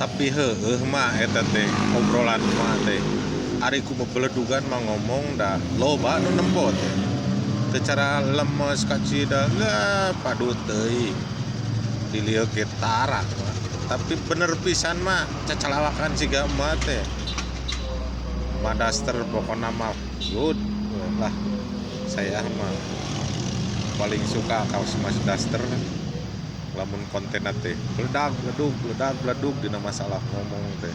Tapi heueuh mah eta teh obrolan mah teh ari ku bebeledugan mah ngomong da loba nu nempo teh secara lemes kacida lah padu teuing dilieu ge tara mah. Tapi bener pisan mah cacalawakan siga emak teh Madaster pokona mah good lah. Saya mah paling suka kaos Mas Daster lamun konten teh beledag beledug beledag beledug dina masalah ngomong teh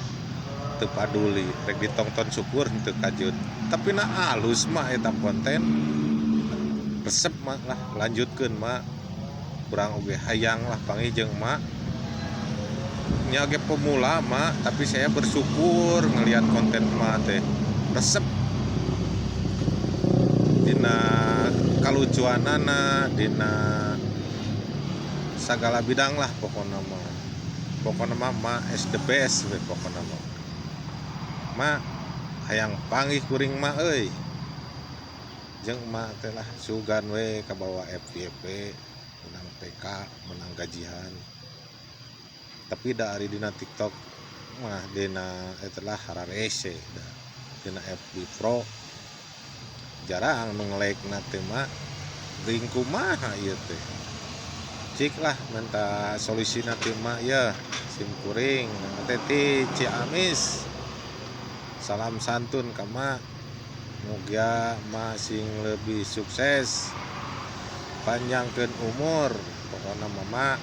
teu paduli rek ditongton syukur henteu kajeun tapi na alus mah eta konten resep mah lah lanjutkeun mah kurang oge hayang lah panggih jeung mak nya ge pemula mak tapi saya bersyukur ngelihat konten mak teh resep dina kalucuanana dina sagala bidang lah pokona mah. Pokona mah ma is the best we pokona mah. Ma hayang panggih kuring mah euy jeung emak teh lah sugan we kabawa FYP menang PK menang gajian tapi da ari dina TikTok mah dina eta lah hararese da dina FB Pro jarang nu nge-like na teh mah geuing kumaha ieu teh cik lah minta solusina ti emak yeuh sim kuring teh ti Ciamis. Salam santun ka emak mugia emak sing lebih sukses panjangkeun umur pokona mah mak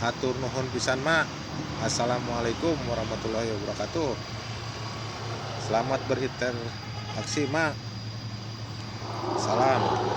hatur nuhun pisan mak. Assalamualaikum warahmatullahi wabarakatuh. Selamat berinteraksi mak. Salam.